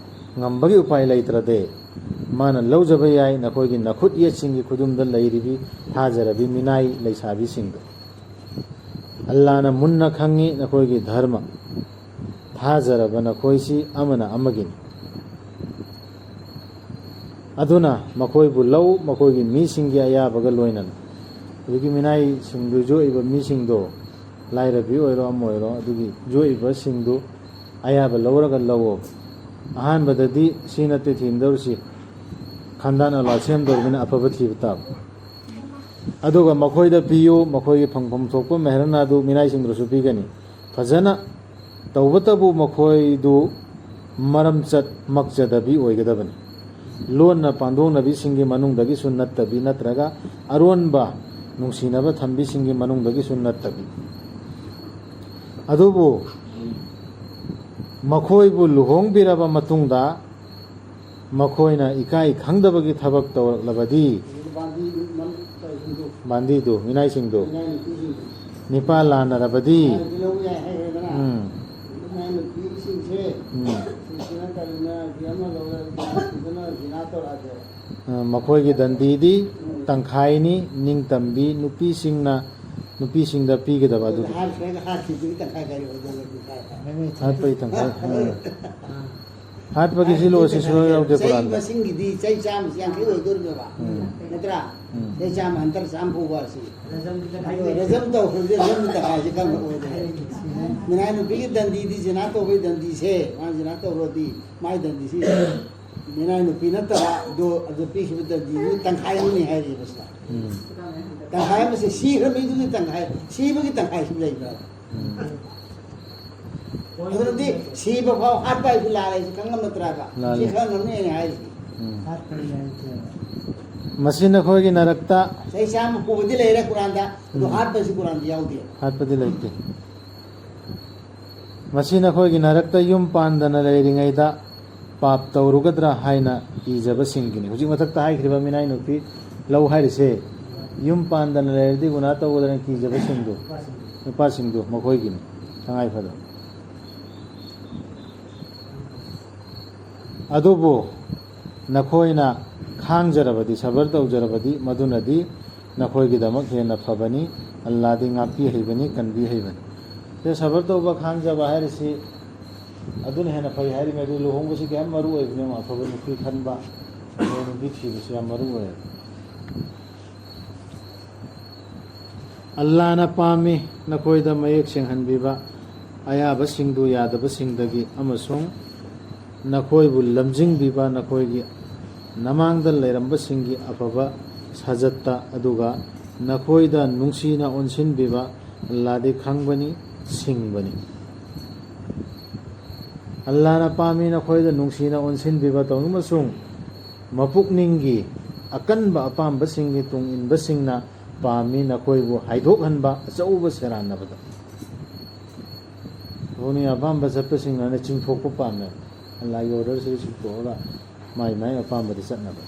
ꯉꯝꯕꯒꯤ ꯎꯄꯥꯏ ꯂꯩꯇ꯭ꯔꯗꯤ, ꯃꯥꯅ ꯂꯧꯖꯕ ꯌꯥꯏ ꯅꯈꯣꯏꯒꯤ ꯅꯈꯨꯠ ꯌꯦꯠꯁꯤꯡꯒꯤ ꯈꯨꯗꯨꯝꯗ ꯂꯩꯔꯤꯕꯤ ꯊꯥꯖꯔꯕꯤ ꯃꯤꯅꯥꯏ ꯂꯩꯁꯥꯕꯤꯁꯤꯡꯗꯨ꯫ ꯑꯜꯂꯥꯅ ꯃꯨꯟꯅ ꯈꯪꯉꯤ ꯅꯈꯣꯏꯒꯤ ꯙꯔꯃ꯫ ꯊꯥꯖꯔꯕ ꯅꯈꯣꯏꯁꯤ ꯑꯃꯅ ꯑꯃꯒꯤꯅꯤ꯫ ꯑꯗꯨꯅ ꯃꯈꯣꯏꯕꯨ ꯂꯧ, ꯃꯈꯣꯏꯒꯤ ꯃꯤꯁꯤꯡꯒꯤ ꯑꯌꯥꯕꯒ ꯂꯣꯏꯅꯅ꯫ ꯍꯧꯖꯤꯛꯀꯤ ꯃꯤꯅꯥꯏꯁꯤꯡꯗꯨ ꯌꯣꯛꯏꯕ ꯃꯤꯁꯤꯡꯗꯣ, ꯂꯥꯏꯔꯕꯤ ꯑꯣꯏꯔꯣ ꯑꯃ ꯑꯣꯏꯔꯣ, ꯑꯗꯨꯒꯤ ꯌꯣꯛꯏꯕꯁꯤꯡꯗꯨ ꯑꯌꯥꯕ ꯂꯧꯔꯒ ꯂꯧꯑꯣ꯫ ꯑꯍꯥꯟꯕꯗꯗꯤ ꯁꯤ ꯅꯠꯇꯦ ꯊꯤꯗꯧꯔꯤꯁꯤ, ꯈꯥꯟꯗꯥꯟ ꯑꯂꯥ ꯁꯦꯝꯗꯧꯔꯤꯕꯅꯤꯅ ꯑꯐꯕ ꯊꯤꯕ ꯇꯥꯕ꯫ ꯑꯗꯨꯒ ꯃꯈꯣꯏꯗ ꯄꯤꯌꯨ, ꯃꯈꯣꯏꯒꯤ ꯐꯪꯐꯝ ꯊꯣꯛꯄ ꯃꯦꯍꯔꯅꯥ ꯑꯗꯨ ꯃꯤꯅꯥꯏꯁꯤꯡꯗꯨꯁꯨ ꯄꯤꯒꯅꯤ꯫ ꯐꯖꯅ ꯇꯧꯕꯇꯕꯨ ꯃꯈꯣꯏꯗꯨ ꯃꯔꯝꯆꯠ ꯃꯛꯆꯗꯕꯤ ꯑꯣꯏꯒꯗꯕꯅꯤ꯫ ꯂꯣꯟꯅ ꯄꯥꯟꯗꯣꯛꯅꯕꯤꯁꯤꯡꯒꯤ ꯃꯅꯨꯡꯗꯒꯤꯁꯨ ꯅꯠꯇꯕꯤ, ꯅꯠꯇ꯭ꯔꯒ ꯑꯔꯣꯟꯕ ꯅꯨꯡꯁꯤꯅꯕ ꯊꯝꯕꯤꯁꯤꯡꯒꯤ ꯃꯅꯨꯡꯗꯒꯤꯁꯨ ꯅꯠꯇꯕꯤ꯫ ꯑꯗꯨꯕꯨ ꯃꯈꯣꯏꯕꯨ ꯂꯨꯍꯣꯡꯕꯤꯔꯕ ꯃꯇꯨꯡꯗ ꯃꯈꯣꯏꯅ ꯏꯀꯥꯏ ꯈꯪꯗꯕꯒꯤ ꯊꯕꯛ ꯇꯧꯔꯛꯂꯕꯗꯤ, ꯕꯥꯟꯗꯤꯗꯨ, ꯃꯤꯅꯥꯏꯁꯤꯡꯗꯨ ꯅꯤꯄꯥ ꯂꯥꯟꯅꯔꯕꯗꯤ, ꯎꯝ, ꯎꯝ, ꯑ, ꯃꯈꯣꯏꯒꯤ ꯗꯟꯗꯤꯗꯤ ꯇꯪꯈꯥꯏꯅꯤ, ꯅꯤꯡꯇꯝꯕꯤ ꯅꯨꯄꯤꯁꯤꯡꯅ ꯅꯨꯄꯤꯁꯤꯡꯗ ꯄꯤꯒꯗꯕ ꯑꯗꯨ꯫ ꯍꯥꯠꯄꯒꯤ ꯇꯪꯈꯥꯏ, ꯑ꯫ ꯍꯥꯠꯄꯒꯤ ꯁꯤ ꯂꯣꯁꯤ ꯁꯨꯡꯌꯥꯎ ꯌꯥꯎꯗꯦ ꯆꯍꯤ ꯀꯨꯔꯥꯟꯗ꯫ ꯃꯁꯤꯡꯒꯤꯗꯤ ꯆꯍꯤ ꯆꯥꯝꯃ ꯌꯥꯡꯈꯩ ꯑꯣꯏꯗꯣꯔꯤꯕꯅꯦꯕ꯫ ꯎꯝ꯫ ꯅꯠꯇ꯭ꯔꯥ? ꯎꯝ꯫ ꯆꯍꯤ ꯆꯥꯝꯃ ꯍꯟꯇꯔ ꯆꯥꯝ ꯐꯥꯎꯕ ꯑꯁꯤ꯫ ꯑꯗꯣ ꯔꯖꯝ ꯇꯧꯈ꯭ꯔꯗꯤ ꯔꯖꯝꯒꯤ ꯇꯪꯈꯥꯏꯁꯦ ꯈꯪꯕ ꯑꯣꯏꯗꯣꯏꯅꯦ꯫ ꯃꯤꯅꯥꯏ ꯅꯨꯄꯤꯒꯤ ꯗꯟꯗꯤꯗꯤ ꯖꯤꯅꯥ ꯇꯧꯕꯒꯤ ꯗꯟꯗꯤꯁꯦ, ꯃꯥ ꯖꯤꯅꯥ ꯇꯧꯔꯗꯤ ꯃꯥꯏ ꯗꯟꯗꯤꯁꯤ ꯃꯤꯅꯥꯏ ꯅꯨꯄꯤ ꯅꯠꯇꯕ ꯑꯗꯣ ꯑꯗꯨ ꯄꯤꯈꯤꯕ ꯗꯟꯗꯤꯗꯨ ꯇꯪꯈꯥꯏ ꯑꯃꯅꯤ ꯍꯥꯏꯔꯤꯕ ꯁꯤꯗ꯫ ꯎꯝ꯫ ꯇꯪꯈꯥꯏ ꯑꯃꯁꯦ ꯁꯤꯈ꯭ꯔ ꯃꯤꯗꯨꯒꯤ ꯇꯪꯈꯥꯏ, ꯁꯤꯕꯒꯤ ꯇꯪꯈꯥꯏꯁꯨ ꯂꯩꯕ꯭ꯔꯥ? ꯎꯝ꯫ ꯑꯗꯨꯗꯤ ꯁꯤꯕ ꯐꯥꯎ ꯍꯥꯠꯄ ꯍꯥꯏꯁꯤ ꯂꯥꯜꯂꯦ ꯍꯥꯏꯁꯤ ꯈꯪꯉꯝ ꯅꯠꯇ꯭ꯔꯥꯕ? ꯂꯥꯜꯂꯦ꯫ ꯁꯤ ꯈꯪꯉꯝꯅꯤ ꯑꯩꯅ ꯍꯥꯏꯔꯤꯁꯤ꯫ ꯎꯝ꯫ ꯃꯁꯤ ꯅꯈꯣꯏꯒꯤ ꯅꯔꯛꯇ ꯆꯍꯤ ꯆꯥꯝꯃ ꯄꯨꯕꯗꯤ ꯂꯩꯔꯦ ꯀꯨꯔꯥꯟꯗ, ꯑꯗꯣ ꯎꯝ꯫ ꯍꯥꯠꯄꯁꯤ ꯀꯨꯔꯥꯟꯗ ꯌꯥꯎꯗꯦ꯫ ꯍꯥꯠꯄꯗꯤ ꯂꯩꯇꯦ꯫ ꯃꯁꯤ ꯅꯈꯣꯏꯒꯤ ꯅꯔꯛꯇ ꯌꯨꯝ ꯄꯥꯟꯗꯅ ꯂꯩꯔꯤꯉꯩꯗ ꯄꯥꯞ ꯇꯧꯔꯨꯒꯗ꯭ꯔꯥ ꯍꯥꯏꯅ ꯀꯤꯖꯕꯁꯤꯡꯒꯤꯅꯤ꯫ ꯍꯧꯖꯤꯛ ꯃꯊꯛꯇ ꯍꯥꯏꯈ꯭ꯔꯤꯕ ꯃꯤꯅꯥꯏ ꯅꯨꯄꯤ ꯂꯧ ꯍꯥꯏꯔꯤꯁꯦ, ꯌꯨꯝ ꯄꯥꯟꯗꯅ ꯂꯩꯔꯗꯤ ꯒꯨꯅꯥ ꯇꯧꯒꯗ꯭ꯔꯥꯅ ꯀꯤꯖꯕꯁꯤꯡꯗꯨ, ꯅꯨꯄꯥꯁꯤꯡꯗꯨ ꯃꯈꯣꯏꯒꯤꯅꯤ꯫ ꯇꯉꯥꯏ ꯐꯗꯕ꯫ ꯑꯗꯨꯕꯨ ꯅꯈꯣꯏꯅ ꯈꯥꯡꯖꯔꯕꯗꯤ, ꯁꯕꯔ ꯇꯧꯖꯔꯕꯗꯤ, ꯃꯗꯨꯅꯗꯤ ꯅꯈꯣꯏꯒꯤꯗꯃꯛ ꯍꯦꯟꯅ ꯐꯕꯅꯤ꯫ ꯑꯜꯂꯥꯗꯤ ꯉꯥꯛꯄꯤ ꯍꯩꯕꯅꯤ, ꯀꯟꯕꯤ ꯍꯩꯕꯅꯤ꯫ ꯁꯦ, ꯁꯕꯔ ꯇꯧꯕ, ꯈꯥꯡꯖꯕ ꯍꯥꯏꯔꯤꯁꯤ ꯑꯗꯨꯅ ꯍꯦꯟꯅ ꯐꯩ ꯍꯥꯏꯔꯤꯉꯩꯗ, ꯂꯨꯍꯣꯡꯕꯁꯤ ꯀꯌꯥꯝ ꯃꯔꯨ ꯑꯣꯏꯕꯅꯣ꯫ ꯑꯐꯕ ꯅꯨꯄꯤ ꯈꯟꯕ, ꯑꯐꯕ ꯅꯨꯄꯤ ꯊꯤꯕꯁꯤ ꯌꯥꯝ ꯃꯔꯨ ꯑꯣꯏꯌꯦꯕ꯫ ꯑꯜꯂꯥꯅ ꯄꯥꯝꯃꯤ ꯅꯈꯣꯏꯗ ꯃꯌꯦꯛ ꯁꯦꯡꯍꯟꯕꯤꯕ, ꯑꯌꯥꯕꯁꯤꯡꯗꯨ ꯌꯥꯗꯕꯁꯤꯡꯗꯒꯤ, ꯑꯃꯁꯨꯡ ꯅꯈꯣꯏꯕꯨ ꯂꯝꯖꯤꯡꯕꯤꯕ, ꯅꯈꯣꯏꯒꯤ ꯅꯃꯥꯡꯗ ꯂꯩꯔꯝꯕꯁꯤꯡꯒꯤ ꯑꯐꯕ ꯁꯥꯖꯠꯇ, ꯑꯗꯨꯒ ꯅꯈꯣꯏꯗ ꯅꯨꯡꯁꯤꯅ ꯑꯣꯟꯁꯤꯟꯕꯤꯕ꯫ ꯑꯜꯂꯥꯗꯤ ꯈꯪꯕꯅꯤ, ꯁꯤꯡꯕꯅꯤ꯫ ꯑꯜꯂꯥꯅ ꯄꯥꯝꯃꯤ ꯅꯈꯣꯏꯗ ꯅꯨꯡꯁꯤꯅ ꯑꯣꯟꯁꯤꯟꯕꯤꯕ ꯇꯧꯅꯨ, ꯑꯃꯁꯨꯡ ꯃꯄꯨꯛꯅꯤꯡꯒꯤ ꯑꯀꯟꯕ ꯑꯄꯥꯝꯕꯁꯤꯡꯒꯤ ꯇꯨꯡ ꯏꯟꯕꯁꯤꯡꯅ ꯄꯥꯝꯃꯤ ꯅꯈꯣꯏꯕꯨ ꯍꯥꯏꯗꯣꯛꯍꯟꯕ, ꯑꯆꯧꯕ ꯁꯦꯔꯥꯟꯅꯕꯗ꯫ ꯃꯄꯨꯛꯅꯤꯡ ꯑꯄꯥꯝꯕ ꯆꯠꯄꯁꯤꯡꯅ ꯆꯤꯡꯊꯣꯛꯄ ꯄꯥꯝꯃꯦ꯫ ꯑꯜꯂꯥꯒꯤ ꯑꯣꯔꯗꯔꯁꯤ ꯆꯤꯡꯊꯣꯛꯑꯒ ꯃꯥꯏ ꯃꯥꯏ ꯑꯄꯥꯝꯕꯗ ꯆꯠꯅꯕ꯫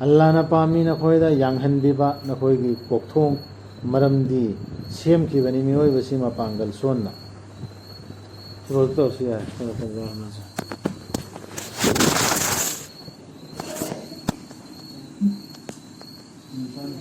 ꯑꯜꯂꯥꯅ ꯄꯥꯝꯃꯤ ꯅꯈꯣꯏꯗ ꯌꯥꯡꯍꯟꯕꯤꯕ ꯅꯈꯣꯏꯒꯤ ꯀꯣꯛꯊꯣꯡ, ꯃꯔꯝꯗꯤ ꯁꯦꯝꯈꯤꯕꯅꯤ ꯃꯤꯑꯣꯏꯕꯁꯤ ꯃꯄꯥꯡꯒꯜ ꯁꯣꯟꯅ꯫ ꯁꯤꯐꯥꯎ ꯇꯧꯔꯁꯨ ꯌꯥꯏ꯫